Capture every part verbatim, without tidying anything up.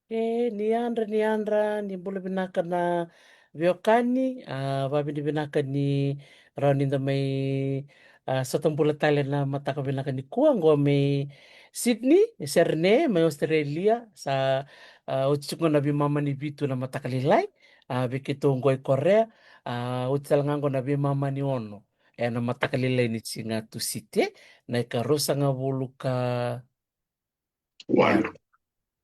E, ni yadra, ni yadra, ni bula vinaka na veiwekani, a, vavinavinaka ni rawa ni da mai, a, sota bula tale na mataka vinaka nikua, qo mai Sydney, e Serene, mai Australia, sa, a, oti tiko na veimama ni vitu na mataka lailai, a, vei keitou qo i Korea, a, oti tale ga qo na veimama ni ono, e na mataka lailai ni siga Tusiti, na ikaruasagavulu ka walu.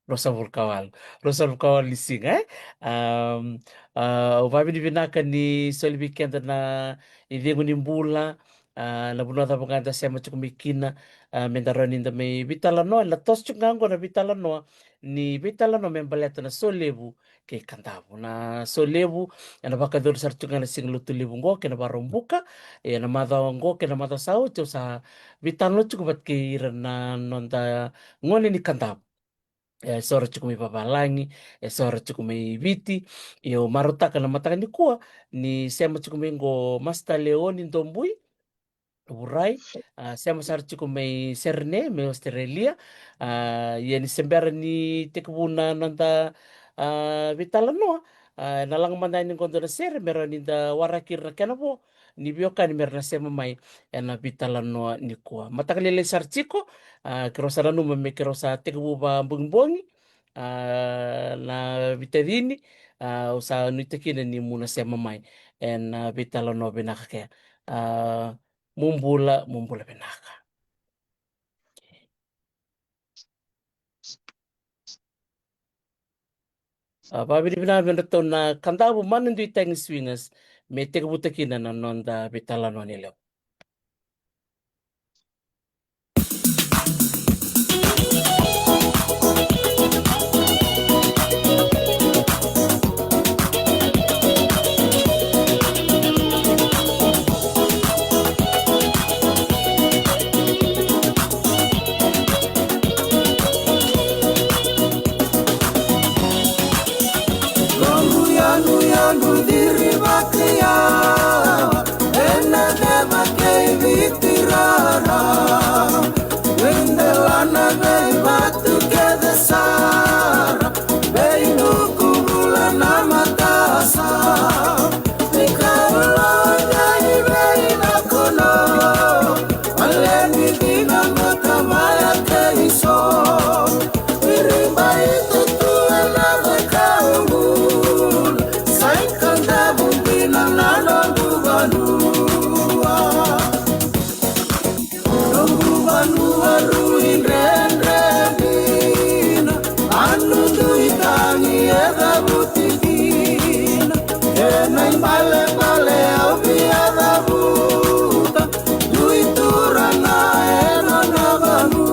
Ruasagavulu ka walu. Ruasagavulu ka walu ni siga, e? Am, a, au vavinavinaka ni soli vei keda na icegu ni bula, a, na vanua cava ga da sema tiko mai kina, a, me da rawa ni da mai veitalanoa, na toso tiko ga qo na veitalanoa, ni veitalanoa me baleta na solevu kei Kadavu. Na solevu, e na vakayacori sara tiko ga na siga Lotulevu qo, kei na Vakaraubuka, e na macawa qo, kei na macawa sa oti, au sa veitalanoa tiko vata kei ira na noda gone ni Kadavu. E so ra tiko mai vavalagi, e so ra tiko mai Viti. Io, marautaka na mataka nikua, ni sema tiko mai qo Master Leoni Dobui, Vurai, a, sema sara tiko mai Serene, mai Australia. A, ia ni se bera ni tekivu na noda, a, veitalanoa, a, na laga mada yani qo dua na sere, me rawa ni da waraki ira na kena vo, ni veiwekani me ra na sema mai, e na veitalanoa nikua. Mataka lailai sara tiko, a, keirau sa nanuma me keirau sa tekivu vabogibogi, a, na veitacini, a, au sa nuitaka kina ni mu na sema mai, e na veitalanoa vinaka kea. A, Mo bula, mo bula vinaka. A, vavinavinaka vei ratou na Kadavu Mana Dui Tagi Swingers, me tekivutaka kina na noda veitalanoa ni levu. Nomu yanuyanu ciri vakayawa, ena ceva kei Viti rara. Veidelana veivatu kece sara, veinuku vula na matasa. Ni kau lawanya i vei na kono, a levi dina na tamaya kei so. Iriba i tutu e na vakaubula, sa i Kadavu dina na noqu vanua. Noqu vanua rui dredre dina, a nuqu itagi e cavuti dina. Kena ibalebale au via cavuta, dui turaga e nona vanua.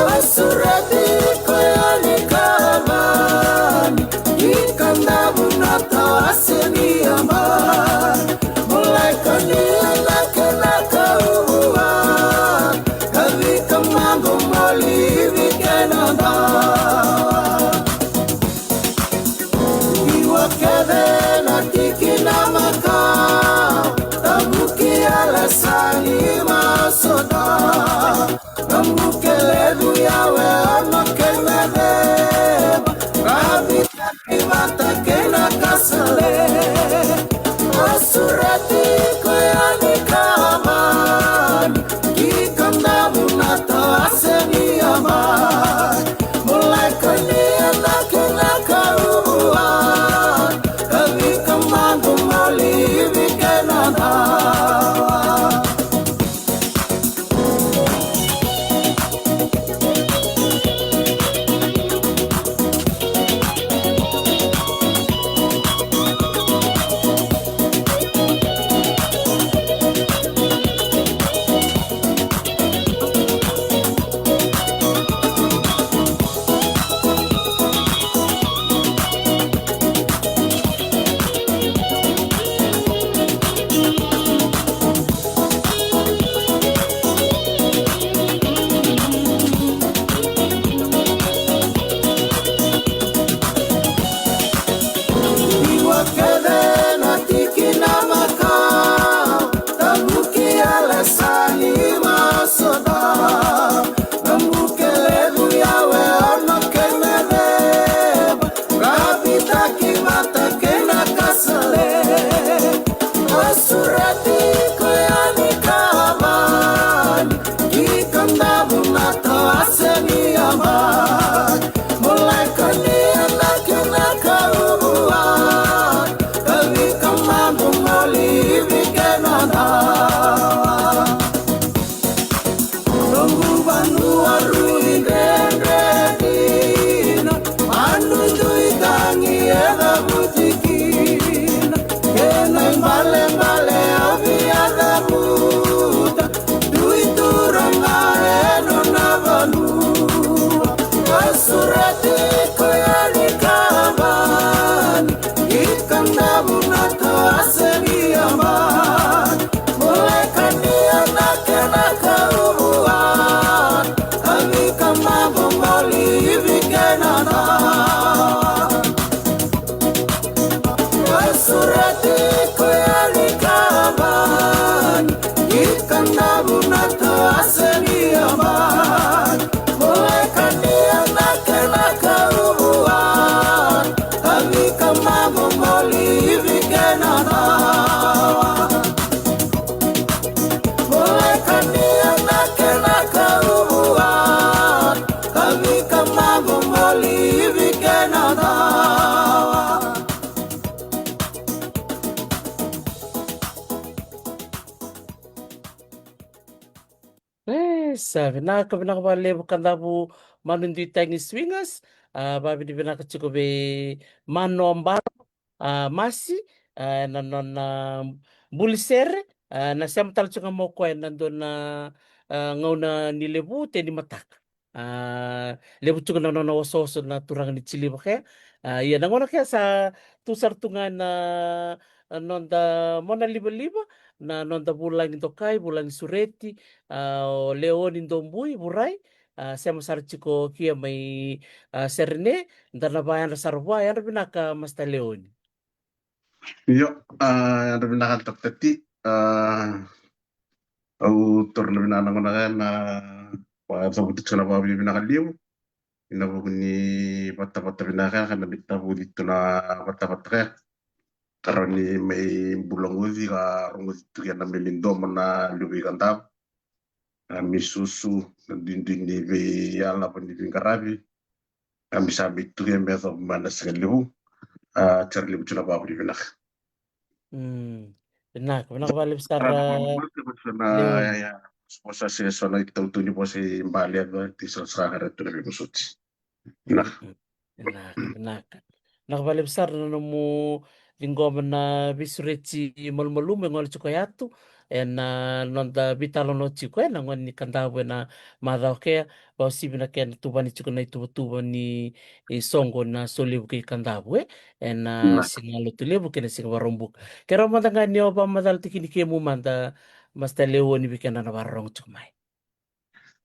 Au sureti koya ni kavani, i Kadavu na tawase ni yabaki. Mo lai kania na kena kauvua, ka vika maqo mo livi kena dawa. Iwa kece na tiki na maka, tavuki ala sani masoda. Noqu kelevu yawe ono kei na ceva, ka vita ki vata kei na kasale. A sureti koya ni kavani, ki Kadavu na tawase ni yabaki. Mo lai kania na kena kauvua, ka vika maqo mo livi kena dawa. Sa vinaka, vinaka vakalevu Kadavu Manudui Tagi Swingers. A, vavinavinaka tiko vei Mano Baro, a, Masi, a, ena nona buli sere, a, na sema tale tiko ga mai o koya ena dua na, a, gauna ni levu te ni mataka. A, levu tiko na nona osooso na turaga ni Tiliva kea. A, ia na gauna kea sa tu sara tu ga na, a, noda mona livaliva, na noda vulagi dokai, vulagi sureti, a, o Leoni Dobui Vurai, a, sema sara tiko kia mai, a, Serene, da na vayadra sara vua, yadra vinaka Master Leoni. Io, a, yadra vinaka Doctor T, a, au taura na vinaka na gauna kea na vakacavuti tiko na vakavinavinaka levu ina vuku ni vatavata vinaka kea, ka na mai tavuci tu na vatavata kea. Ka rawa ni mai bula goci ka rogoci tu kea na meli domo na luve i Kadavu. A, me susu na duidui ni veiyalava ni veiqaravi. A, me sa mai tu kea me yacova mai na siga levu. A, tara levu tu na vakavinavinaka. Mm. Vinaka, vinaka vakalevu sara. Vinaka, vinaka, vinaka, Leoni. Ia, ia. Vosa se so na itautau ni vosa i Baleca, ti sa sara tu na veivosoti. Vinaka. Mm, mm. Vinaka, vinaka. Vinaka vakalevu sara na nomu ciqoma na veisureti malumalumu e gole tiko yatu ena noda veitalanoa tiko ena gauna ni Kadavu ena macawa kea, vakauasivi na kena tuvani tiko na ituvatuva ni, e, soqo na Solevu kei Kadavu, e, ena, na, siga Lotulevu kei na siga Vakaraubuka. Kerea mada ga ni o vakamacalataki ni kemu mada Master Leoni vei keda na vakarorogo tiko mai.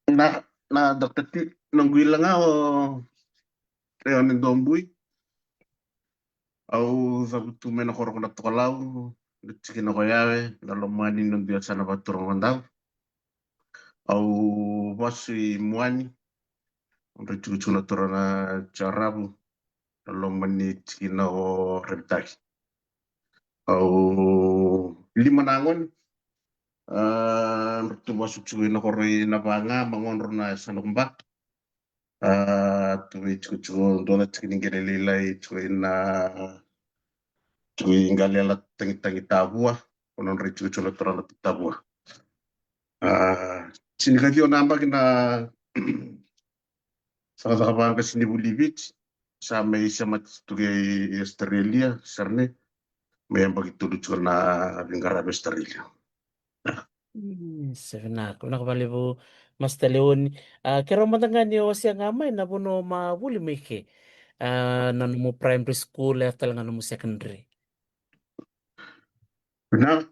Na, na Doctor T, noqu ila ga o Leoni Dobui. Au cavutu mai na koro ko Natokalau, na tikina ko Yawe, na lomani na dui yasana vakaturaga o Kadavu. Au vasu i Muani, au dra tikotiko na turaga na Jaravu, na lomani tikina o Revitaki. Au lima na gone, a, dra tu vasu tiko ina koro i Navaga, Magodro na yasana ko Ba. A, tu vei tikotiko dua na tiki ni qele lailai tiko ina, tiko i Qalela Tagitagi Tavua, ko nodra itikotiko na turaga na Tavua. A, tinikaciwa na yabaki na cakacaka vaqasenivuli i Viti, sa mai semati tu kei Australia, Serene, me yabaki tolu tiko na veiqaravi Australia. Mm, sa vinaka, vinaka vakalevu Master Leoni. A, kerea mada ga ni o wasea ga mai na vanua o ma vuli mai ke. A, na nomu primary school, e tale ga nomu secondary. Vinaka.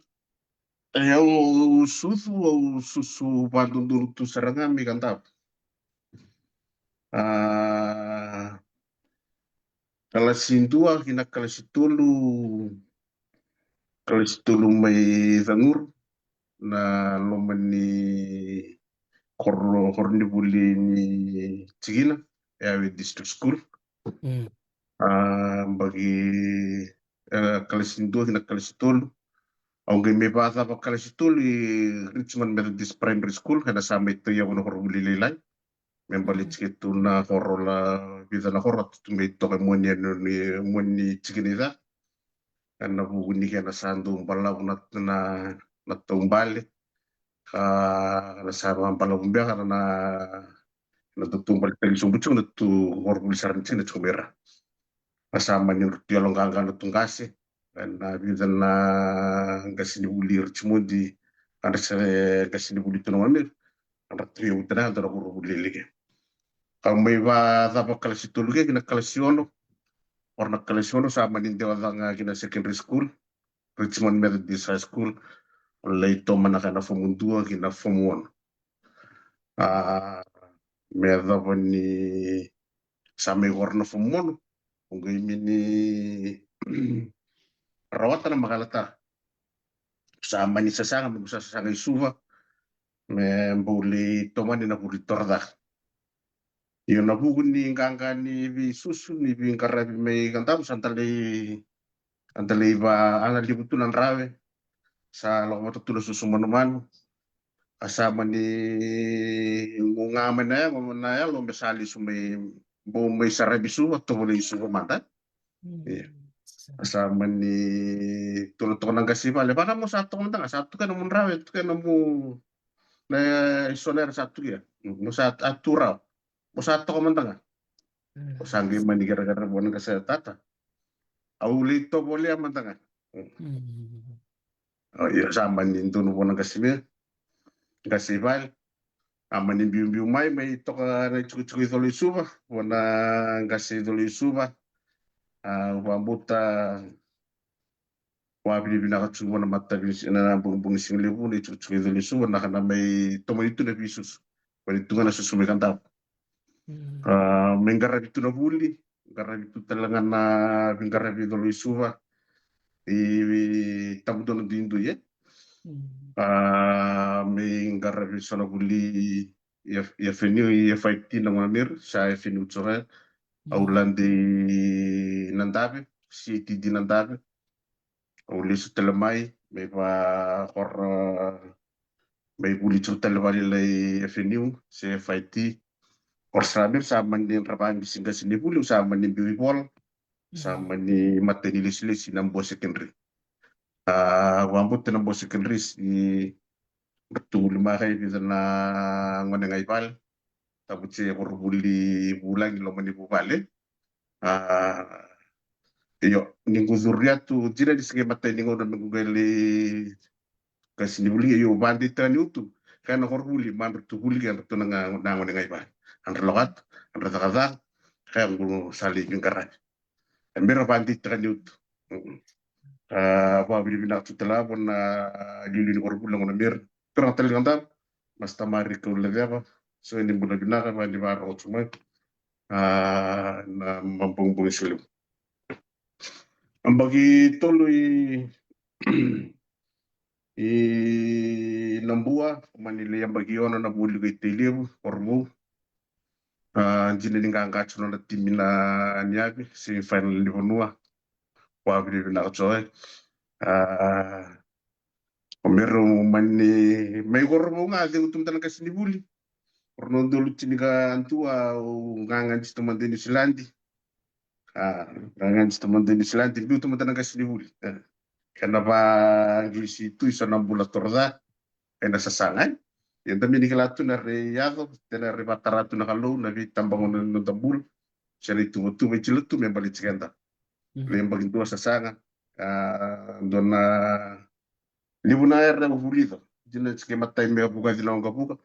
E, au susu, au susu vadodonu tu sara ga mai Kadavu. A, kalasi dua ki na kalasi tolu, kalasi tolu mai Caguru, na loma ni koro, koronivuli ni tikina, Yawe District School. Mm. A, baki, e, kalasi dua ki na kalasi tolu. Au qai mai vakacava kalasi tolu i Richmond Methodist Primary School, ena sa mai tauyavu na koronivuli lailai. Me baleti ke tu na koro la, vica na koro tu mai toka e mua ni, ni, mua ni tikina i ca. Ena vuku ni kena sa dau balavu na, na, na taubale. Ka na sa vakabalavu beka na, na, na taubale tagi sobu tiko na tu koronivuli sara ni tikina tiko mai ra. A sa mani tu yaloqaqa na tu qase, na vica na qasenivuli Richmond, a dra se qasenivuli tu na Manurewa, a dra tu yavuta na yadra na koronivuli lailai ke. Kau mai vacava kalasi tolu ke ki na kalasi ono, o ira na kalasi ono sa mani dewa cake ga ki na secondary school, Richmond Methodist High School, lai tomana ka na fomu dua ki na fomu ono. A, me yacova ni sa mai koro na fomu ono, au qai mani rawata na makalatara. Sa mani sasaga, me sa sasaga i Suva, me bau lai tomani na vuli torocake. Io, na vuku ni qaqa ni veisusu ni veiqaravi mai Kadavu, sa da lai, a da lai va, a na levu tu na drawe, sa lako vata tu na susu manumanu. A sa mani guga mai na yago, na yalo me sa lesu mai, bau mai Saravi Suva, tovolei Suva mada. Mm. Io. A sa mani tolo toka na qase i vale, vaka mo sa toka mada ga, sa tukena mo drawe, tukena mo na, e so na era sa tu ya. Mm, mo sa a tu rawa. Mo sa toka mada ga. Mm. Mo sa qai mani kerekere vua na qase, tata. Au lai tovolea mada ga. Mm. Mm. O, io, sa mani donu vua na qase me, qase i vale. A mani biubiu mai, mai toka na itikotiko i Colo i Suva, vua na qase i Colo i Suva. A, au vakabauta, vakavinavinaka tu vua na matavi, na, na bogi, bogi siga levu na itikotiko i Colo i Suva, na ka na mai tomani tu na veisusu. Mani tu ga na susu mai Kadavu. Mm. A, me qaravi tu na vuli, qaravi tu tale ga na veiqaravi i Colo i Suva, i, i Tabudua na Duidui, e? Mm. A, me qaravi so na vuli i F-, i F N U, i F I T na gone meri, sa F N U tiko ga, au lade i Nadave, C A T D Nadave. Au lesu tale mai, mai vakoro, mai vuli tiko tale vakalailai F N U se F I T. O ira sara mera sa mani dra vaqisi qasenivuli, au sa mani biu i Vola, sa mani matai ni lesilesi Nabua Secondary. A, vakabauta Nabua Secondary, ni ratou vuli mai e vica na gone ga i vale. Tabu tse koronivuli vulagi loma ni vuvale. A, io, ni qu curu yatu, dina ni se qai matai ni gauna me qu qai lai qasenivuli, io, vakadeitaka niu tu. Kaya na koronivuli, madratou vuli kei dratou na ga, na gone ga i vale. A dra lako yatu, a dra cakacaka, kaya qu sa lai veiqaravi. E mera vakadeitaka niu tu. Mm. A, vakavinavinaka tu tale ga vua na iliuliu ni koronivuli na gone meri. Turaga tale ni Kadavu, Master Marika Uleceva, so ni bula vinaka, vaka ni vakarorogo tu mai. A, na mabogibogi sa levu. A, yabaki tolu i, i Nabua, mani lai yabaki ono na vuli ko i Tailevu, Korovou. A, dina ni qaqa tu na nona timi na Niavi, semi final ni vanua. Vakavinavinaka tu, e. A, o me rau mani, mai Korovou ga, cegu tu mada na qasenivuli. Rua na udolu tinikadua, au qaqadi tu mada i Niusiladi. A, qaqadi tu mada i Niusiladi, biu tu mada na qasenivuli. E. Kena vaqilisi tu, i so na bula toro ca, ena sasaga, e. Eda mani kila tu na rai yaco, tena rai vatara tu na Kalou, na veitabagone ni noda bula. Se na ituvatuva, i tila tu me baleti keda. Mm. Lai yabaki dua sasaga, a, dua na levu na era au vulica. Dina tse qai matai me vuka dina oqo vuka.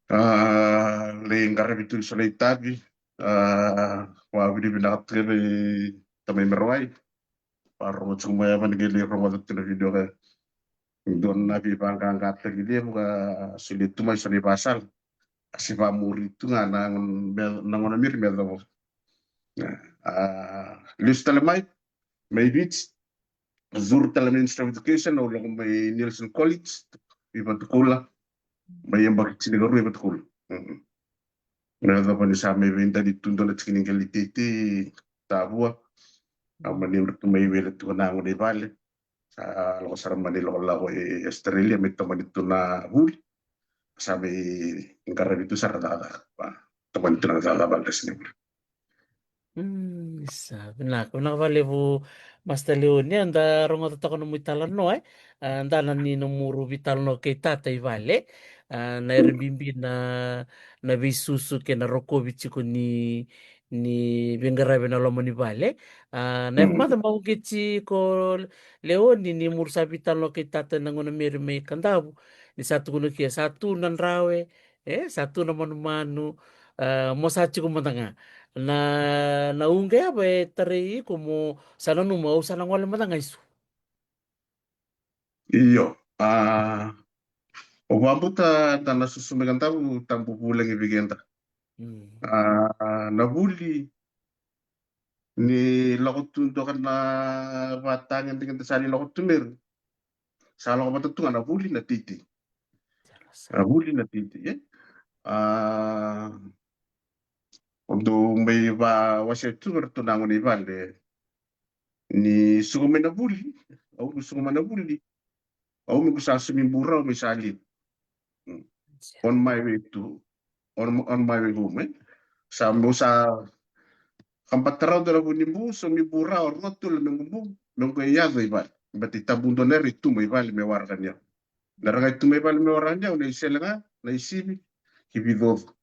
A, lai qaravi tu i so na itavi. A, vakavinavinaka tu vei tamai Merawai. Vakarorogo tiko mai, a, vani qai lai rogoca tu na video ka. Dua na veivaqaqataki levu ka solia tu mai so na ivakasala. A se vakamuri tu ga na gone, na gone meri me yacova. A, lesu tale mai, mai Viti, curu tale mai Ministry of Education, au lako mai Nielsen College i Vatukoula, mai yabaki tinikarua i Vatukoula. Mm. Me yacova ni sa mai veidani tu dua na tiki ni qele teitei Tavua. A, mani dra tu mai wele tu na gone i vale. Sa lako sara mani lakolako i Australia, me tomani tu na vuli. Sa mai qaravi tu sara cakacaka. Tomani tu na cakacaka vale, qasenivuli. Mm, isa, vinaka, vinaka vakalevu, Master Leoni, eda rogoca toka nomu italanoa, e? A, dina ni nomu ru veitalanoa kei tata i vale. A, na era bibi na, na veisusu kei na rokovi tiko ni, ni veiqaravi ena loma ni vale. A, na yacamada mauqeti ko Leoni ni muru sa veitalanoa kei tata na gone meri mai Kadavu. Ni sa tukuna ke sa tu na drawe, e, sa tu na manumanu, a, mo sa tiko mada ga. Na, na uqeti e tarai iko mo sa nanuma au sa na gole mada ga i Suva. Io, a, o vakabauta da na susu mai Kadavu, tabu vulagi vei keda. Mm. A, na vuli, ni lako tu doka na vatagedegede sa lai lako tu meri. Sa lako vata tu ga na vuli na teitei. A, vuli na teitei, e? A, o dou mai vakawasea tu vei ratou na gone i vale. Ni suka mai na vuli, au suka mai na vuli. Au me qu sa saumi bu rawa me sa levu. Mm. On my way to, on, on my way home, e? Sa meu sa kabata rawa dua na vu ni bu, saumi bu rawa rua tolu me qu bu, me qu yaco i vale. Baleta tabu dua na era i tubu i vale me waraka ni yau. Na ra qai tu mai vale me waraka ni au na isele ga, na isivi, ki vicoco.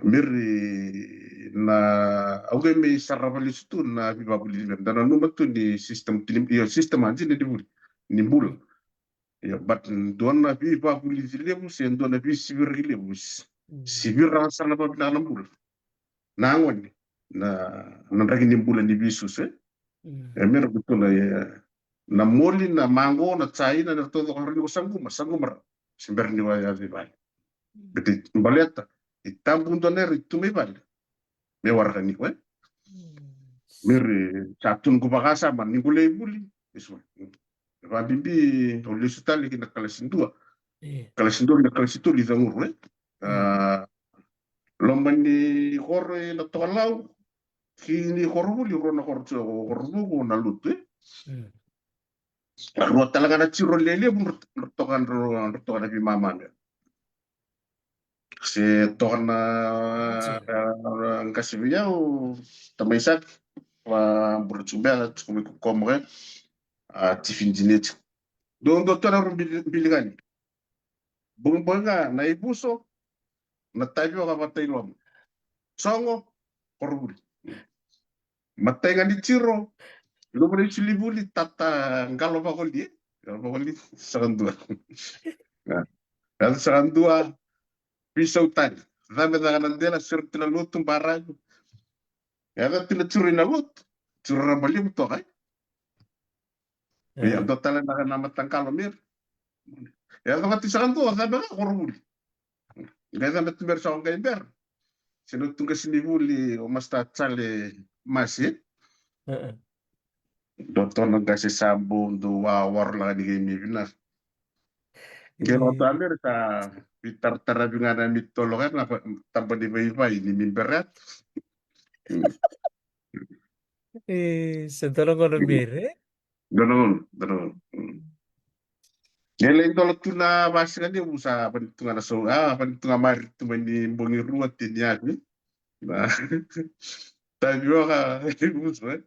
Miri na au qai mai sarava lesu tu na veivakavulici levu. Da nanuma tu ni system tu ni, io, system a dina ni vuli ni bula. Io, but dua na veivakavulici levu se dua na veisiviraki levu. Sivira ga sara na vavinaka na bula. Na gone na, na draki ni bula ni veisusu, e. E mira kutuna, e, na moli, na mago, na jaina, na taucoko, ra ni ko saquma, saquma ra. Se bera ni ko yaco i vale. Beti baleta i tabu dua na era i tu mai vale me waraka ni ko, e. Miri sa tu noqu vakasama ni qu lai vuli. Eso. Vabibi au lesu tale ki na kalasi dua. Kalasi dua ki na kalasi tolu i Caguru, e. A, loma ni koro e na tokalau, ki ni korovuli, rua na koro tiko, koro vuku na lutu, e. Rua tale ga na tiro lelevu, dro toka, dro toka na veimama. Se toka na, a, qase vei au, tamai Saki, va bula tiko beka, tiko mai Kokomo, e. A, tifinjineti. Dou, dou toka na rua bili, bilikani. Bogibogi ga na ivuso, na tavioka vata i loma. Sogo, korovuli. Matai ga ni tiro, loma na isulivuli, tata qalo vakoli, e? Qalo vakoli, saka dua. A. Yaco saka dua, pisau tani. Cabe caka na dela, siro tu na lotu, baravi. Yaco tu na tiro i na lotu, tiro raba levu toka, e. Ia, dua tale na, na mataqalo miri. Ia, cava ti saka dua, cabe ga korovuli. Qai cabe tu miri sa o qai bera. Se na tu qasenivuli o Masta Jale Masi. Dua tona qase sa bau dau wa, waro laka ni qai mai vinaka. Qai lako tu miri sa veitarataravi ga na mitolo ga na taba ni vaivai ni mi bera. E, se dua na gauna miri, e? Dua na gauna, dua na gauna. Qai lai dola tu na vasika levu sa vani tu ga na sau, a, vani tu ga mari tu mai ni bogi rua, tini yavi. Na tavioka, ivuso, e.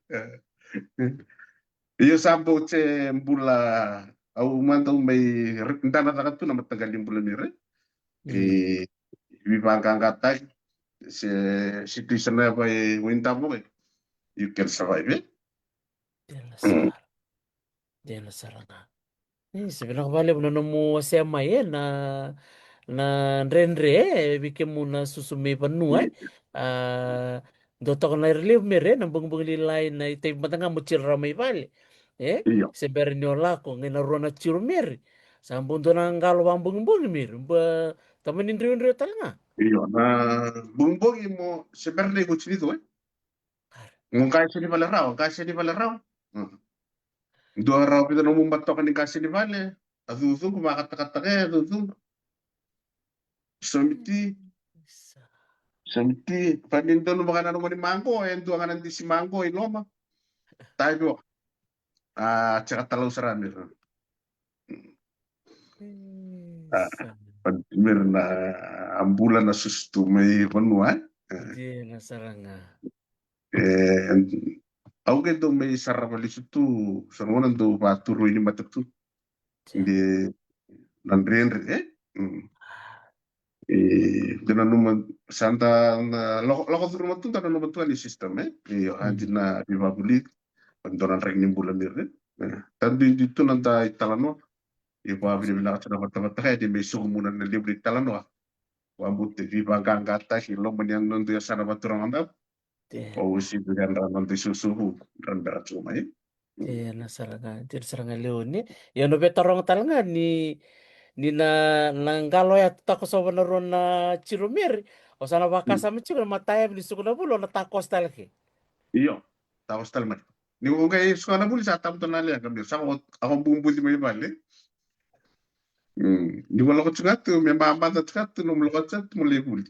Io, sa bau se bula, au mada au mai dana caka tu na mataqali bula miri. E, veivaqaqataki, se situation e vaka e Waidavokai, you can survive, e? Dina sara. Dina sara ga. E, se vinaka vakalevu na nomu wasea mai, e, na, na dredre, e, vei kemuna susu mai vanua, e. A, dua toka na ira levu miri, e, na bogibogi lailai na itavi mada ga mo tiro rawa mai vale. E? Io. Se bera ni o lako, qai na rua na tiro miri. Sa bau dua na qalo vakabogibogi miri. Ba, tamani dredre tale ga. Io, na bogibogi mo, se bera ni ko tinitu, e? Mo qase ni vale rawa, qase ni vale rawa. Dua rawa vica nomu batoka ni qase ni vale, a cucuqu, vakatakataka, e, a cucuqu. Somiti. Somiti. Vani donu vaka na noma ni mago, e dua ga na disi mago i loma. Tavioka. A, sega talau sara miri. A, miri na a bula na susu tu mai vanua, e? Dina sara ga. E, au qai dau mai sarava lesu tu, sa gauna dau vaturui ni matatu. Dina na dredre, e? E, dina nanuma sa da na lako, lako curuma tu, da nanuma tu ga ni system, e? Io, a dina ni vavuli, dua na draki ni bula miri, e? Taduidui tu na da italanoa. Io, vakavinavinaka tu na vatavata kaya ni mai sokumuna na levu ni talanoa. Vabute veivaqaqataki, loma ni noda yasana vaturaga da. Dina. Au sivia na noda isusuvu, dra bera tu mai. Dina sara ga, dina sara ga lewe ni. Ia na veitaroga tale ga ni, ni na, na qalo ya tu takosova na rua na tiro miri. O sa na vakasama tiko na matayavi ni suka na vuli, o na takoso tale ke. Io, takoso tale mai. Ni o qai suka na vuli sa tabu tu na leqa miri. Sa o, a o bubuci mai vale. Ni o lako tiko tu, me mamaca tiko tu, nomu lako tiko tu, mo lai vuli.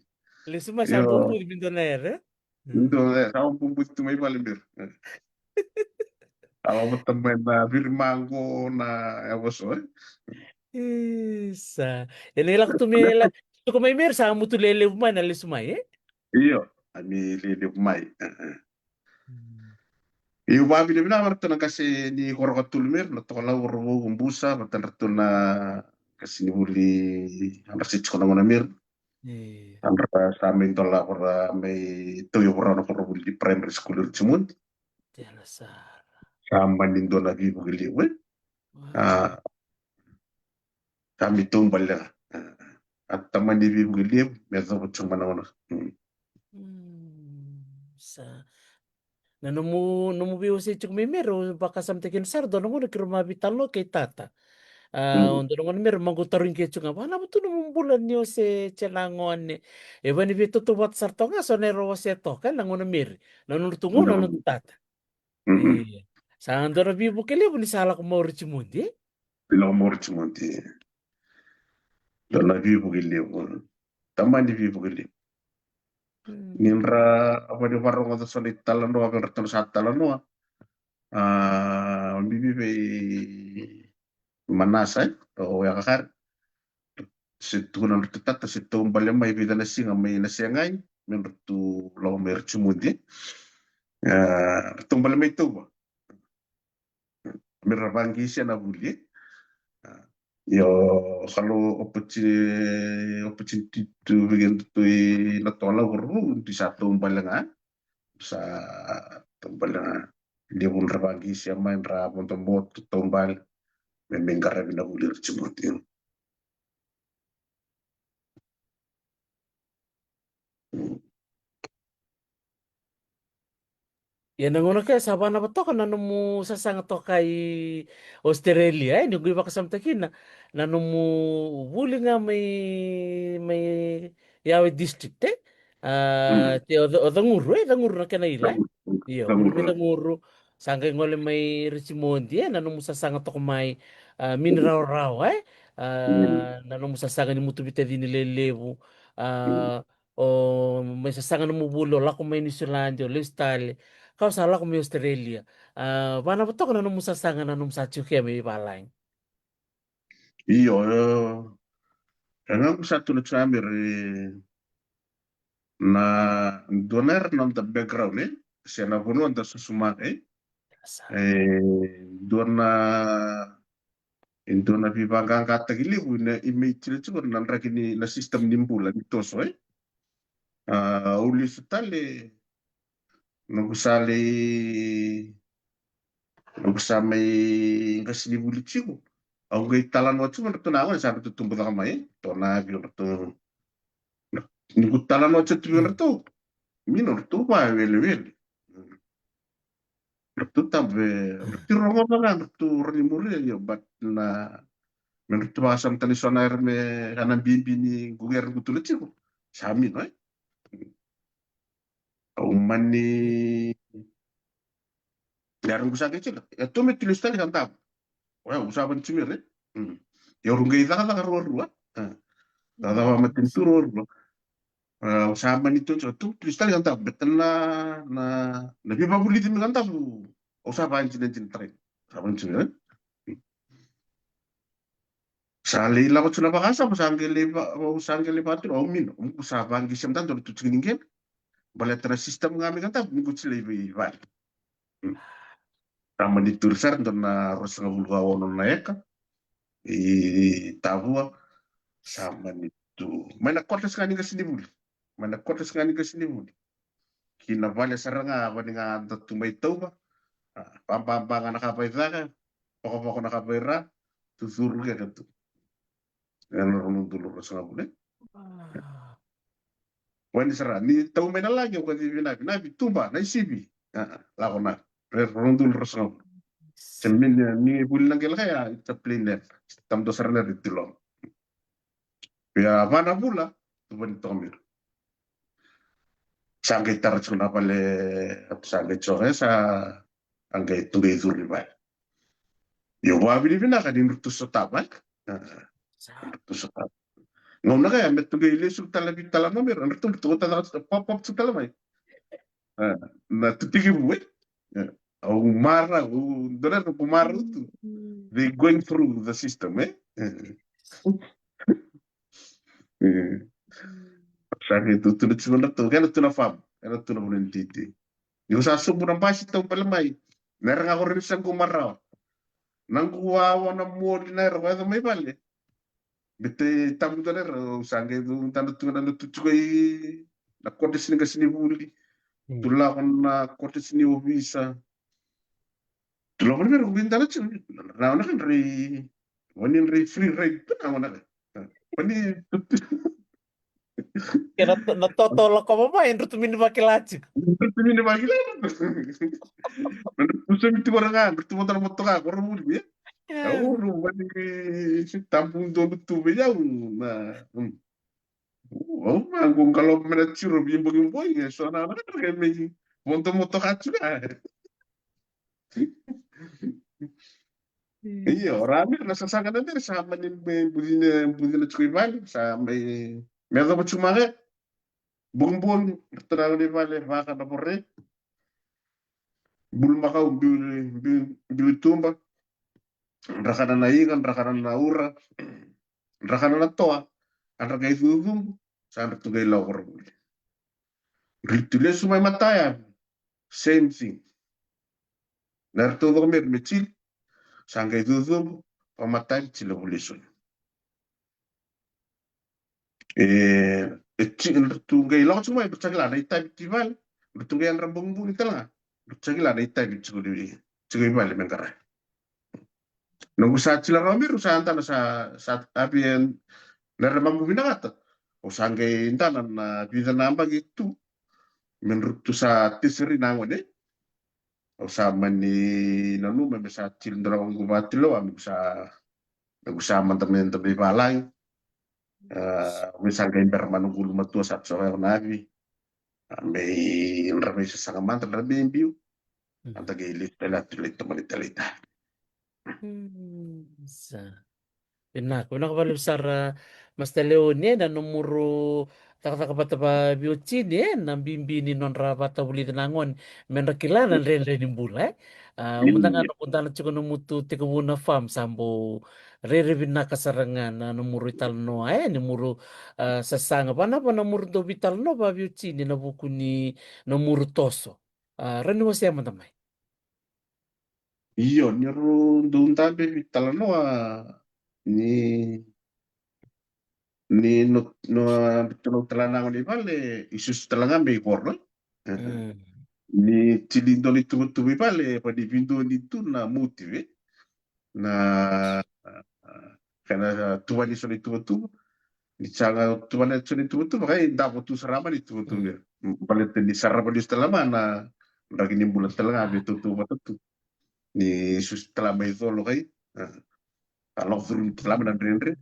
Lesu mai sa bubuci mai dua na era, e? Dua, e, sa bubuci tu mai vale miri. A vata mai na virimago na yavoso, e? Isa. E na lako tu me la, tuku mai miri sa mutu lelevu mai na lesu mai, e? Io, a ni lelevu mai. E, e. Io, vakavinavinaka vei ratou na qase ni Korokatolu mai ra, na Tokalau, Korovou, Busa, vata ratou na qasenivuli, a ra se tiko na gauna mai ra. E. A ra sa mai dolava ra mai tauyavu rawa na koronivuli ni primary school i Richmond. Tela sara. Sa mani dua na veivuke levu, e. Wow. A, sa mai taubale ga. A, a tamani veivuke levu me yacova tiko mai na gauna. Mm. Mm, sa. Na nomu, nomu veiwasei tiko mai Mary, au vakasamataki kina sara dua na gauna keirau mai veitalanoa kei tata. A, mm, dua na gauna Mary, mai qo tarogi keitou ga, vakanava tu nomu bula ni o se tena gone. E vani veitautauvata sara toka ga so na neirau wasea toka, e, na gauna Mary. Na nodratou gauna, na nodratou tata. Mm-mm. Io. Sa dua na veivuke levu ni sa lako mai o Richmond, e? Lako mai o Richmond, e. Dua na veivuke levu. Tamani veivuke levu. Mm. Ni ra vani vakarogoca so na italanoa, vei ratou na sa talanoa. A, bibi vei Manasa, e, o Yakakare. Se tukuna nodratou tata, se taubale mai vica na siga mai Nasegai, me ratou lako mai Richmond, e. A, taubale mai Tauva. Me ra vaqesia na vuli, e. A, io, kalo opportu-, opportunity tu vei kedatou i na Tokalau, Korovou, ni sa taubale ga. Sa taubale ga. Levu ni ra vaqesia mai, ni ra vodo boto, taubale. Me, me qaravi na vuli i Richmond. Ia na gauna kece sa vakanava toka na nomu sasaga toka i Australia, e, ni qai vakasamataki kina na nomu vuli ga mai, mai Yawe District, e? A, mm, te o Ca-, o Caguru, e, Caguru na kena ila, e? Caguru. Io, Caguru, vuli mai, e, Caguru. Sa qai gole mai Richmond, e, na nomu sasaga toka mai, a, Mini, mm, Rawarawa, e? A, mm, na nomu sasaga ni mutu veitacini lelevu, a, mm, o mai sasaga nomu vuli, o lako mai Niusiladi, o lesu tale, ka o sa lako mai Australia. A, vakanava toka na nomu sasaga, na nomu sa tiko kea mai valagi. Io, e, e, ga qu sa tukuna tiko mai ra, e, na dua na era na noda background, e, se na vanua da susumaka, e. Sa. E, dua na, e, dua na veivaqaqataki levu na i mai tiko, tiko na draki ni, na system ni bula ni toso, e. A, au lesu tale, noqu sa lai, noqu sa mai qasenivuli tiko. Au qai talanoa tiko vei ratou na gone, sa ratou tubu caka mai, e? Ratou na vei ratou. Ni qu talanoa tiko vei ratou. Mini, ratou vakawelewele. Ratou tabu, e, ratou rogova ga, ratou rawa ni muria, io, but na, me ratou vakasamataka ni so na era me kana bibi ni qu era qu tula tiko. Sa mino, e? Au mani, ia, au sa qai tiko. Ia, tou me tu lesu tale ka davo. Oya, au sa vani tiko mai ra. Mm. Ia, au qai cakacaka ruarua. A. Cakacaka vakamatanitu ruarua. A, au sa mani tu, tou tu lesu tale ka davo. Baleta na, na, na veivakavulici mai ka davo. Au sa vakadinadinataka. Sa vani tiko mai ra. Sa lai lako tiko na vakasama, sa qai lai va-, au sa qai lai vakaturi, au mino, au sa vaqesia mada dua na tu tiko ni qele. Baleta na system ga mai ka davo, ni qu tiko lai vei vale. Mm. Sa mani turi sara dua na ruasagavulu ka ono na eka. I Tavua, sa mani tu. Mai na quarters ga ni qasenivuli. Mai na quarters ga ni qasenivuli. Ki na vale sara ga, vani ga da tu mai Tauva. A, vababa ga na ka vaicaka, vakavako na ka vaira, tu curu keke tu. Ena rua na udolu ruasagavulu. A. Vani sara, ni tau mai na lagi, au kacivi na vinavi, tuba, na isivi. A, lako na, ena rua na udolu ruasagavulu. Se mini, ni vuli na qele ka ya, it's a plain air. Tamdo sara na ri tiloma. Ia, va na vula, tu vani toka mai ra. Sa qai tara tiko na vale, sa qai tiko, e, sa, sa qai tu qai curu i vale. Io, vakavinavinaka ni ratou sotava, e? A, sa. Ratou sotava. Gauna ka ya, me tu qai lesu tale vei tale na mera, ratou, ratou tale, pop, pop, tu tale mai. A, na tu tiki vu, e? A, au marau, au dona, au marau tu. Mm. They going through the system, e? E. E. Mm. Sa qai tu, tu na tiko na tu, kena tu na farm, kena tu na vanua ni titi. Ni ko sa sobu na basi taubale mai. Na era ga ko rairai sa qu marawa. Na qu wawa na moli na era ko yaco mai vale. Bete tabu dua na era, au sa qai dau dana tu ga na tu tiko i na kotesi ni qasenivuli. Tu lako na kotesi ni ovisa. Tu lako na mera qu dana tiko. Na, na, na, na, Vani drai free ride tu na gona. Vani Kena to- na toto lako vava e drutu mini vakila tiko. Drutu mini vakila. Drutu semi tiko ra ga, drutu moto na motoka, koro muli, e? Au ru vani si tabu donu tu vei au na. Au ma qu qalo mena tiro vi bogi bogi, e so na na ke mei. Moto motoka tiko. Io, ra mira na sasaga na mira sa mani me bucina bucina tiko i vale sa mai me yacova tiko maka. Bugibugi, ratou na gone i vale vaka na vore. Bulumakau biu biu biu tuba. Drakana na iga, drakana na ura. Drakana na toa. A dra qai cucubu. Sa dra tu qai lau koravuli. Dra tu lesu mai mataya. Same thing. Na ratou coko meri me tili. Sa qai cucubu. Vamatavi tila vulesu. E, e ti, ratou qai lako tiko mai, ratou sa kila na itavi ti vale. Ratou qai yadra bugibugi tale ga. Ratou sa kila na itavi tiko i vale me qara. Noqu sa tila rawa meri, au sa dana sa, sa avi e na remamu vinakata. Au sa qai dana na vica na bagi tu. Me drutu sa tisiri na gone. Au sa mani nanuma me sa tili dua na waqu vatiloa me sa me sa mada me da me valagi. Me sa qai bera mana gulu matua sa sa wai na avi. Me dra me sasaga mada dra me biu. Ada qai liu tale atu lai tomani tale ita. Sa. Vinaka, vinaka valevu sara Master Leoni e na nomuru cakacaka vata vaviotini e na bibi ni nodra vatavulici na gone me dra kila na dredre ni bula e. A, muda ga na kudana tiko na mutu tekivu na farm sa bau rere vinaka sara ga na nomuru italanoa e ni muru a, sasaga vana vana muru dau vitalanoa vaviotini na vuku ni nomuru toso. A, rani wasea mada mai. Io, ni ru dau dabe vitalanoa ni ni no no tala na gone i vale i susu tala ga me i voro. Ni tili dua ni tuvatuva i vale pa ni vidua ni tu na motive na kena tuvani so na i tuvatuva. Ni sa ga tuvani so na i tuvatuva kai davo tu sarama ni tuvatuva. Baleta ni sarava ni tala ma na draki ni bula tala ga me tutu vata tu. Ni susu tala mai colo kai. A lako curu ni tala mai na dredre.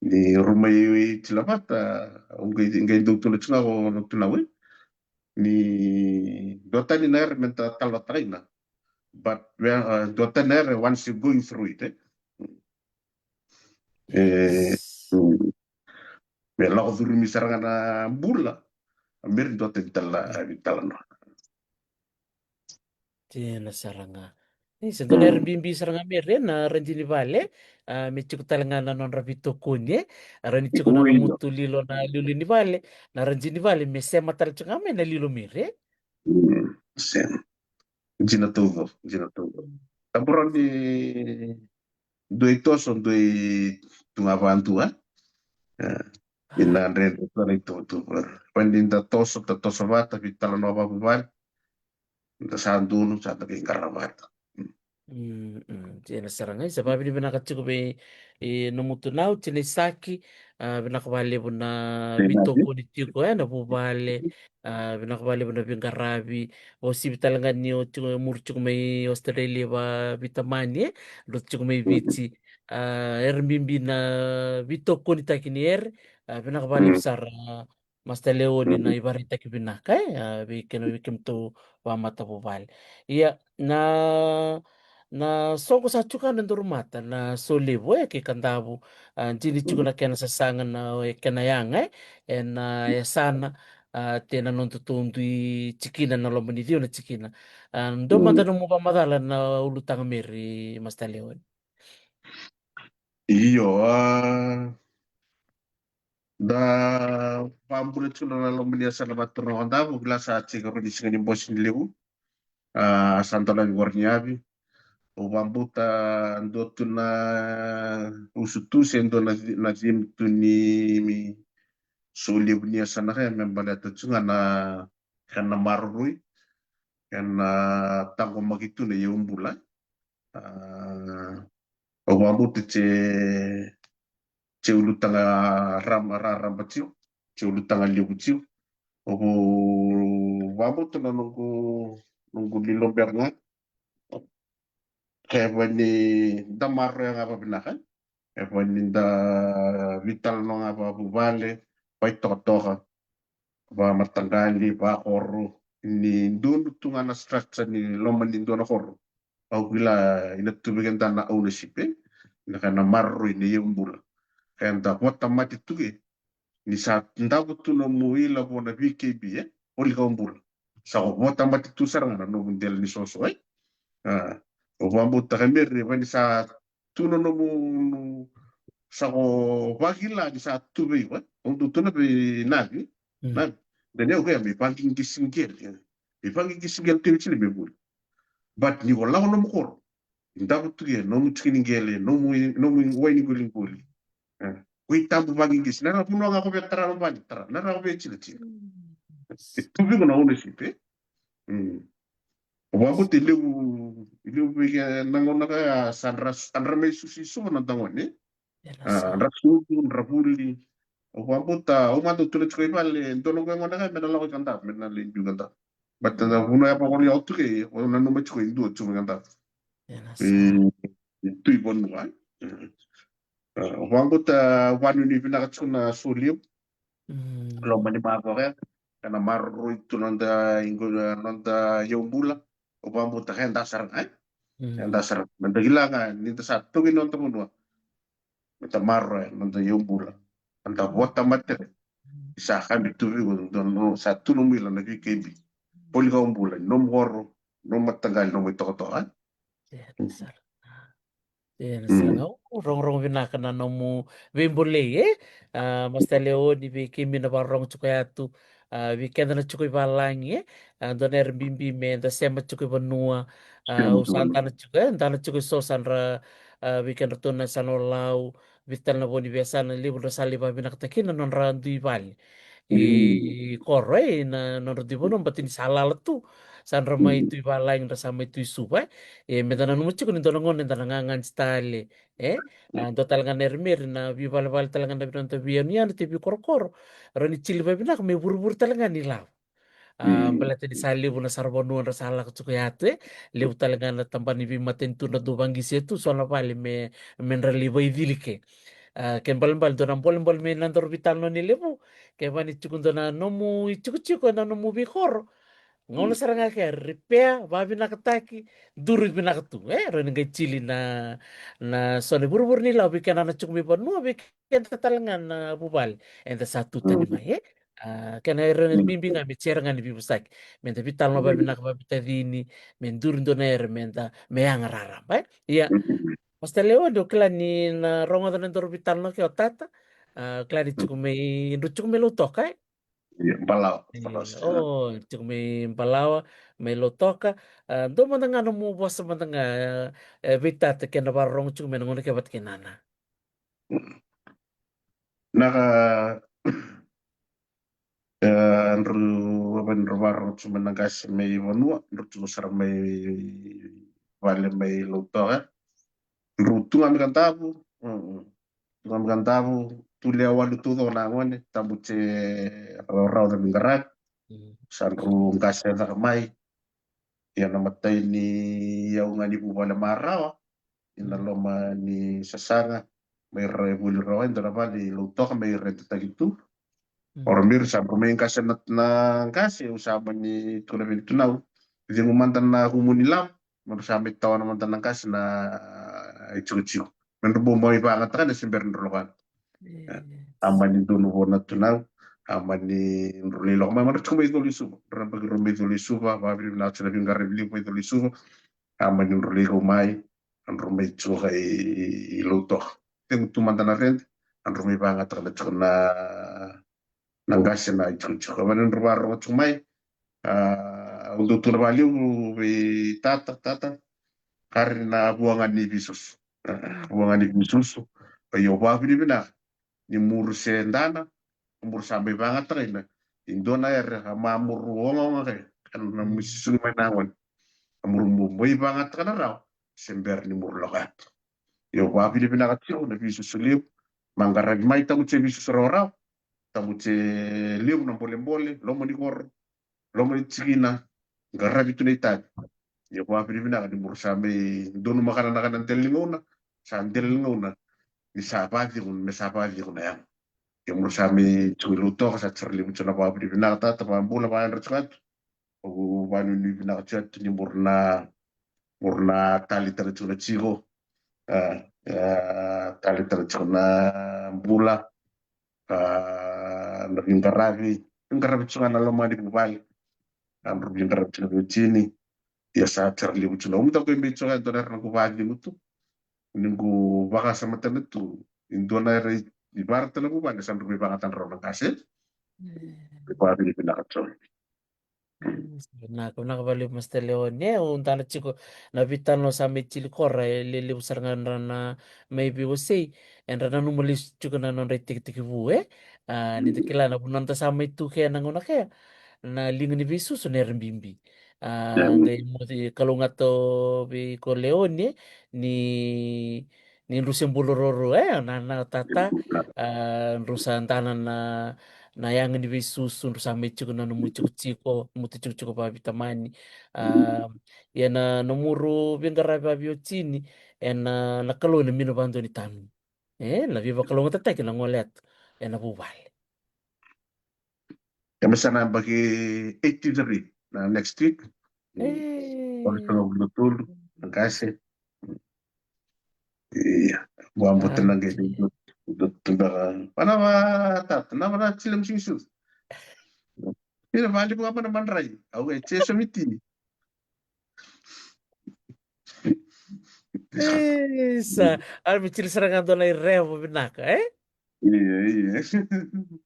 Ni ruma i tila vata au qai dau tuna tiko ga o na tuna we. Ni dua tani na ere me ta tala taraina. But dua tani na ere once you going through it e. E me lako curumi sara ga na bula. A meri dua tani tala ni tala noa. Tina sara ga. Ni se dua na era bibi sara ga meri e na radini vale. A me tiko tale ga na nodra vitokoni e. A rani tiko na mutu lilo na liuliu ni vale. Na radini vale me sema tale tiko ga me na lilo meri e. Sema. Dina tauco, dina tauco. Taburoni dua i toso, dua i tuga vadua. Ina dredre tu na i tuvatuvara. Vani da toso, da toso vata, vitalanoa vavuvale. Da sa dunu, sa da qai qara vata. Tina sara ga, sa vavinavinaka tiko vei e nomu tunau, tina i saki, a vinaka valevu na vitokoni tiko e na vuvale, a vinaka valevu na viqaravi, o sivi tale ga ni o tiko e muru tiko mai Australia va vitamani e, dro tiko mai Viti. A era bibi na vitokonitaki ni ere, a vinaka valevu sara Master Leoni na ivaraitaki vinaka e a vei kena vei kemudou vamatavuvale. Ia na na soqo sa tiko na daru mata na solevu e kei Kadavu. A dini tiko na kena sasaga na e kena yaga e ena yasana. A te na noda tou dui tikina na loma ni ciwa na tikina. A dou mada nomu vamacala na ulutaga meri Master Leoni. Io a da vabula tiko na loma ni yasana vaturaga o Kadavu kila sa tiko rau ni siga ni bosi ni levu. A, sa dolavi koronivuli. Au vakabauta dua tu na usutu se dua na ci-, na cima tu ni solevu ni yasana kaya me baleta tu ga na kena maroroi, kena taqomaki tu na iyaubula. A, au vakabauta tse, tse ulutaga raraba, raraba tiko, tse ulutaga levu tiko. Au vakabauta na noqu, noqu lilobeka ga. Kevaka ni da maroroya ga vavinaka, kevaka ni da veitalanoa ga vakavuvale, vaitokatoka, vamataqali, vakoro, ni donu tu ga na structure ni loma ni dua na koro. Au kila ina tu vei keda na ownership, e? Na kena maroroi na iyaubula. Keda vota mate tu ke, ni sa davo tu nomu ila vua na V K B, e? Oli kau bula. Sa ko vota mate tu sara ga na nomu dela ni soso, e? A, au vakabauta ka meri, va ni sa tu na nomu, sa ko vakila ni sa tu vei, e? Au tu tu na vei navi, Mm. navi. Daniel ko ya me vaqigisi qele, e? Me vaqigisi qele tu ni sili me vuli. But ni ko lako nomu koro, davo tu ke, nomu tiki ni qele, nomu, nomu wai ni qoliqoli. E, ko i tabu vaqigisi, na ra vanua ga ko via tara na vale, tara, na ra ko via tila, tila. Mm. E tu vei iko na ownership, e? Mm. Au vakabauta e levu, e levu vei ke na gauna ka ya sa dra, sa dra mai susi suva na dagone. Ena A, sa. dra susu, dra vuli. Au vakabauta, au mada tu na tiko i vale, dua na gauna ka me na lako i Kadavu, me na lai biu Kadavu. But na vanua ya vakori au tu ke, au nanuma tiko e dua tiko i Kadavu. Ena sa. E, e tu i vanua, e. A, au vakabauta vanuinui vinaka tiko na solevu. Mm. Loma ni mavoka, ena maroroi tu noda iqo, noda iyaubula. Au vakabauta keda sara ga, e? Mm. Keda sara. Meda kila ga, ni da sa toki noda vanua. Meda maroroya noda iyaubula. Meda vota mate. Sa kabi tu vei iko, dua na, sa tu nomu ila na V K B. Poli kau bula, nomu koro, nomu mataqali, nomu itokatoka, e? Ena sa. Ena sa. Mm. O, rogorogo vinaka na nomu veibolei, e? A, Master Leoni, vei keimami na vakarorogo tiko ya tu, a, vei keda na tiko i valagi, e? A, dua na yara bibi me da sema tiko i vanua, a, Sema au tiko sa i vanua. dana tiko, e? Dana tiko e so sa dra, a, vei kedratou na yasana o Lau, vei tale na vo ni veiyasana levu dra sa lai vavinakataki na nodra dui vale. I Mm. koro, e, na nodra dui vanua, bati ni sa lala tu. Sa dra mai Mm. tu i valagi, dra sa mai tu i Suva, e. E, me da nanuma tiko ni dua na gauna, da na gagani tale, e. A, dua tale ga na yara meri na veivalevale tale ga na vinada veiyanuyanu, te veikorokoro. Ra ni tili vavinaka, me vurivuri tale ga ni lavo. A, Mm. baleta ni sa levu na sara vanua dra sa lako tiko ya tu, e. Levu tale ga na tabana ni veimatanitu na dau vaqisi tu, so na vale me, me dra lai vaicili ke. A, ke balebale dua na bolebole me na daru veitalanoa ni levu. Ke vani tiko dua na nomu itikotiko, na nomu veikoro. Gauna Mm. sara ga ke repair, vavinakataki, duri vinaka tu, e? Ra ni qai tili na, na so na vurivuri ni lavo vei keda na tiko mai vanua, vei keda tale ga na vuvale. Eda sa tu tani Mm. mai, e? A, kena era na Mm. bibi ga me tera ga ni veivosaki. Me da veitalanoa Mm. vavinaka, vavitacini, me duri dua na era, me da, me yaga raraba, e? Ia, Mm. Master Leoni, o kila ni na rogoca na daru veitalanoa ke o tata. A, o kila ni Mm. tiko mai, dru tiko mai Lautoka, e? Ia, Balawa, Balawa State. O, tiko mai Balawa, mai Lautoka. A, dua mada ga nomu vosa mada ga, e, vei tata kei na vakarorogo tiko mai na gauna ke vata kei nana. Na ka, e, dru, ava ni dru vakarorogo tiko mai na qase mai vanua, dru tiko sara mai vale mai Lautoka. Dru tu ga mai Kadavu, mm, mm. Tu ga mai Kadavu, tu lewe walu tu co na gone, tabu tse rawarawa na veiqaravi. Mm. Sa dru qase caka mai. Ia na matai ni yau ga ni vuvale marawa, ina Mm. loma ni sasaga, mai ra e vuli rawa, e dua na vale i Lautoka mai ra e tataki tu. Mm. Ora miri sa dru mai qase na, na qase, au sa mani tu na veni tu nau. Cegu mada na kumu ni lavo, ma dru sa mai tawana mada na qase na itikotiko. Me dru bau mai vagataka na se bera dru lako yani. E, E, e. A mani donu vo na tu nau, a mani dru lai lako mai, ma dru tiko mai Colo i Suva. Dru na baki dru mai Colo i Suva, vaviri na tu na veiqaravi levu mai Colo i Suva. A mani dru lai kau mai, a dru mai tiko kai Lautoka. Cegu tu mada na rede, a dru mai vagataka na tiko na, na qase na itikotiko. A mani dru vakarorogo tiko mai, a, Au dau tukuna vakalevu vei tata, tata, kari na vuaga ni visusu. Vuaga ni visusu. Io, vakavinavinaka ni muru se dana, muru sa mai vagatakaina. I dua na ere a mamuru ogaoga ke, ka na mui susugi mai na gone. A muru mu mai vagataka na rawa, se bera ni muru lako yatu. Io, vakavinavinaka tiko na visusu levu, ma qaravi mai tamuce visusu rawarawa, tamuce levu na bolebole, loma ni koro, loma ni tikina, qaravi tu na itavi. Io, vakavinavinaka ni muru sa mai donumaka na ka na dela ni gauna, sa dela ni gauna, ni sa vacegu, me sa vacegu na yago. Io, muru sa mai tiko i Lautoka, sa sara levu tiko na vakavinavinaka tata, vakabula, vakayadra tiko yatu. Au vanuinui vinaka tiko yatu ni muru na, muru na tali tale tiko na tiko, a, a, tali tale tiko na bula, a, na veiqaravi, veiqaravi tiko ga na loma ni vuvale. A dru veiqaravi tiko na veitini. Ia sa tara levu tiko na umu tako e mai tiko ga e dua na era na qu vacegu tu. Ni qu vakasamatana tu. I dua na era i varata na vuvale sa dru veivagatana rau na qase. Vavinavinaka tiko. Vinaka, vinaka vakalevu Master Leoni. E, au dana tiko na veitalanoa sa mai tili kora, e lelevu sara ga nodra na mai veiwasei, era nanuma lesu tiko na nodra itekitekivu, e? A, ni da kila na vanua da sa mai tu kea na gauna kea, na liga ni veisusu na era bibi. A, qai moce kalougata vei ko Leoni, e, ni ni dru se bula ruarua, e, na, na tata, a, dru sa dana na, na yaga ni veisusu, dru sa mai tiko na nomu tikotiko, nomu tikotiko vaveitamani. A, ia na nomuru veiqaravi vaveiwatini, ena, na Kalou ena mina vadua ni tanu. E, na veivakalougatataki na gole yatu ena vuvale. E me sa na yabaki eighty-three na next week. E. Onosagavulu na tolu na qase. Ia, vabauta na qai dua, dua tu beka. Vanava tata, na vana tile musingisu. Ina vali vua mana madrai. Au e tse somiti. Isa, a me tili sara ga dua na irevo vinaka, e? Ia, ia.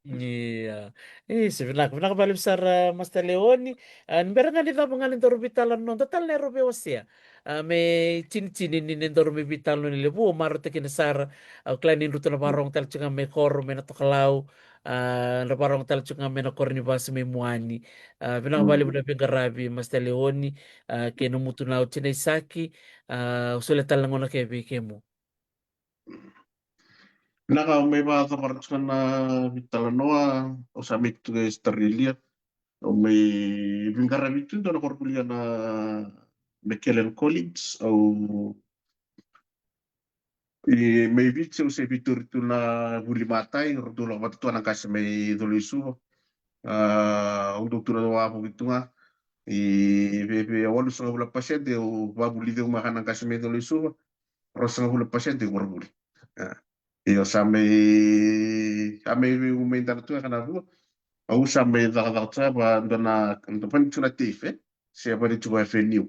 Ia. Isa, vinaka, vinaka vakalevu sara Master Leoni. A, ni bera ga ni cava ga ni daru veitalanoa, dua tale na era veiwasea. A, me tinitini ni, ni daru me veitalanoa ni levu, au marautaka kina sara. Au kila ni druta na varogo tale tiko ga me koro, me na tokalau. A, na varogo tale tiko ga me na koro ni vasi me muani. A, vinaka vakalevu na veiqaravi Master Leoni. A, kei na mutu na oti na isaki. A, au solia tale na gona ke vei kemu. Vinaka, au mai vakacavara tiko na veitalanoa, au sa mai tu e Australia. Au mai veiqaravi tu dua na koronivuli na McKellen College, au i mai Viti, au se veitori tu na vuli matai, rau dau lako vata tu na qase mai Colo i Suva. A, au dau tu na wavoki tu ga. I veve walusagavulu na pasede, au vavulici au maka na qase mai Colo i Suva. Ruasagavulu na pasede koronivuli. A. Io, sa mai, sa mai veiumedana tu ga na rua. Au sa mai cakacaka tu ga va dua na, dua vani tu na TAFE, e? Se vani tu ga FNU.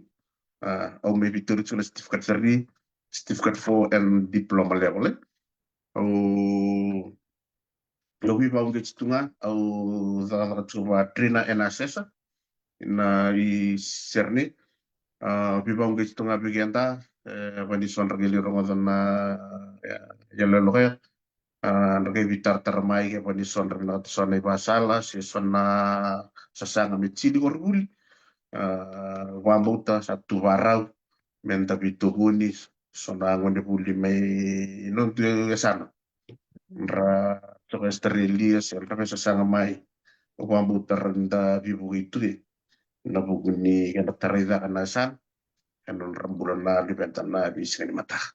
A, au mai veitori tu na certificate three, certificate four and diploma level, e? Au, au veivauqeti tu ga, au cakacaka tu va trainer and assessor. Na i Sydney. A, veivauqeti tu ga vei keda, e, vani so dra qai lai rogoca na, e, yaloyalo kea. A, dra qai veitaratara mai ke vani so dra vinakata so na ivasala, se so na sasaga me tini koronivuli. A, vabauta sa tu varau, me da veitokoni, so na gonevuli mai noda yasana. Dra toka Australia, se dra veisasaga mai. Au vabauta ra ni da veivuke tu e. Na vuku ni kena tarai caka na yasana. Ena nodra bula na luveda na veisiga ni mataka.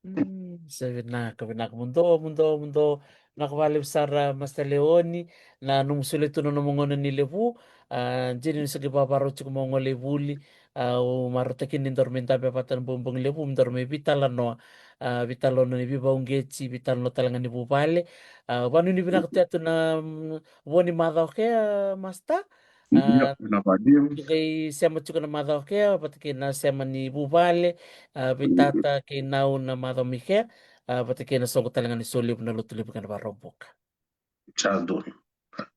Mm, sa vinaka, vinaka. Muduo, muduo, muduo. Vinaka vakalevu sara Master Leoni. Na nomu solia tu na nomu gauna ni levu. A, dina ni sa qai vavarau tiko mo gole i vuli. A, au marautaka ni daru mai dabe vata na bogibogi levu, daru mai veitalanoa. A, veitalanoa ni veivauqeti, veitalanoa tale ga ni vuvale. A, vanuinui vinaka tu yatu na, mm, vo ni macawa kea, Master. Ia, a, vinaka vakalevu. Qai sema tiko na macawa kea, vata kei na sema ni vuvale, a, vei tata kei nau na macawa mai kea, a, vata kei na soqo tale ga ni solevu na lotu levu kei na Vakaraubuka. Sa donu.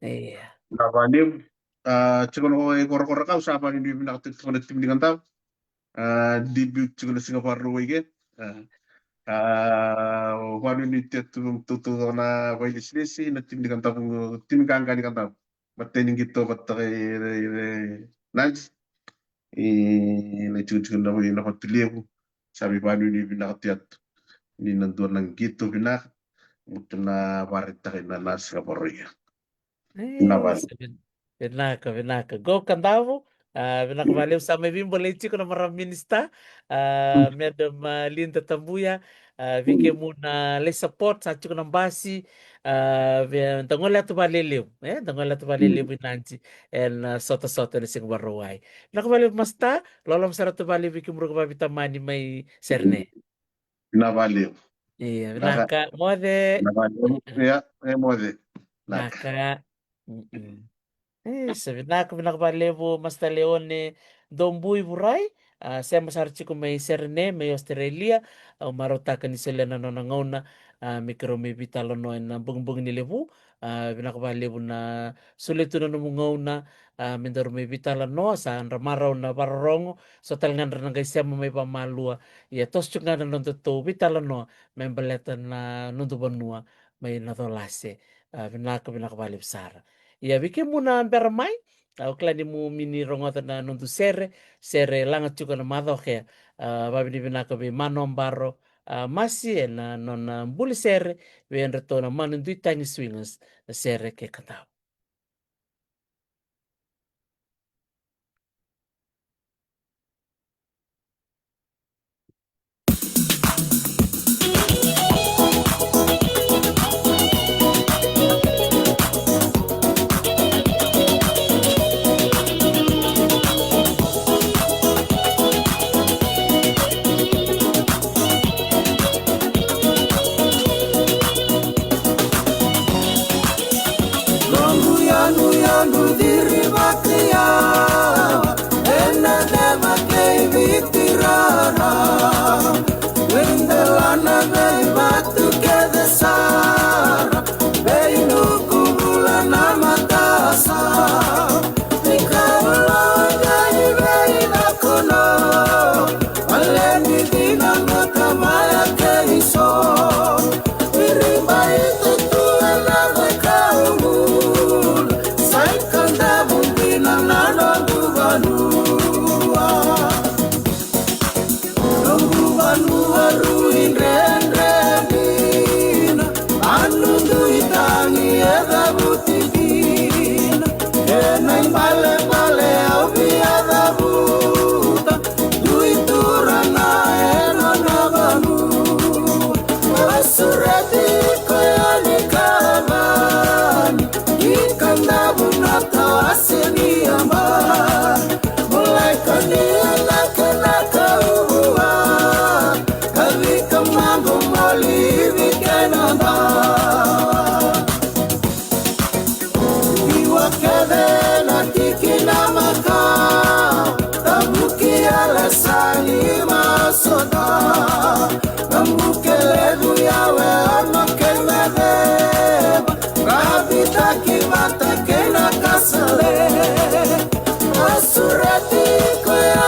Ia. Vinaka vakalevu. A, tiko na, e, korakora kau sa vanuinui vinaka tiko na timi ni Kadavu. A, debut tiko na siga Vakarauwai ke. A, a, vanuinui tetu tautautaka na vailesilesi na timi ni Kadavu, timi qaqa ni Kadavu. Matai ni qito vata kei ira, ira Nadi. E, na tikotiko na wai na Vatulevu. Sa veivanuinui vinaka tu yatu. Ni na dua na qito vinaka. Mutu na varetaka ina na siga Vakarauwai. E, na vale. Sa vin-, vinaka, vinaka. Qo Kadavu, a, vinaka valevu sa mai veibolei tiko na marama minisita, a, Madam, a, Lida Tabuya, a, vei kemu na lai support, sa tiko na basi, a, vei, da gole atu valelevu, e, da gole atu valelevu i Nadi, ena, a, sotasota ena siga Vakarauwai. Vinaka valevu Masita, loloma sara tu valevu vei kemuru ka vaveitamani mai Serene. Vinaka valevu. Ia, vinaka, moce. Vinaka valevu. Ia, e moce. Vinaka. Vinaka. Mm-mm. E, sa vinaka, vinaka valevu, Masita Leone Dobui Vurai. A, sema sara tiko mai Serene, mai Australia. Au marautaka ni solia na nona gauna, a, me keirau mai veitalanoa ena bogibogi ni levu. A, vinaka valevu na solia tu na nomu gauna, a, me daru mai veitalanoa, sa dra marau na vakarorogo, so tale ga dra na qai sema mai vakamalua. Ia toso tiko ga na nodatou veitalanoa me baleta na noda vanua mai Nacolase. A, vinaka, vinaka valevu sara. Ia vei kemu na bera mai, a, au kila ni mu mini rogoca na noda sere, sere laga tiko na macawa kea, a, vavinavinaka vei Mano Baro, a, Masi ena nona buli sere, vei dratou na Manu Duitagi Swingers, na sere kei Kadavu. Noqu yanuyanu ciri vakayawa, ena ceva kei Viti rara. Veidelana veivatu kece sara, veinuku vula na matasa. Ni kau loa qai veinakono, vale ni dina na ka maya kei so. Iriba i tutu ena vakaumula, sai Kadavu dina na noqu vanua. Noqu vanua rui dredre dina, Manu Duitagi e cavuti dina. Ena ibalebale au via cavuta, dui turaga e nona vanua. Au sureti koya ni kavani, ni Kadavu na tawase ni yabaki. Mulai ka ni anake na kauvua, ka vika mambo moli vike na dawa. Iwa kece na tiki na maka, tavuki yale sani masota. Na buke levu yawe ono kei Meceva, ka vitaki vata kei na kasale. A sureti koya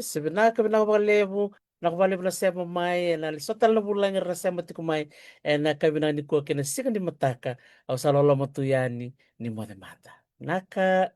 Se vinaka, vinaka vakalevu, vinaka vakalevu na sema mai, ena lesu tale na vulagi era na sema tiko mai ena yakavi vinaka nikua kei na siga ni mataka. Au sa loloma tu yani, ni moce mada. Vinaka.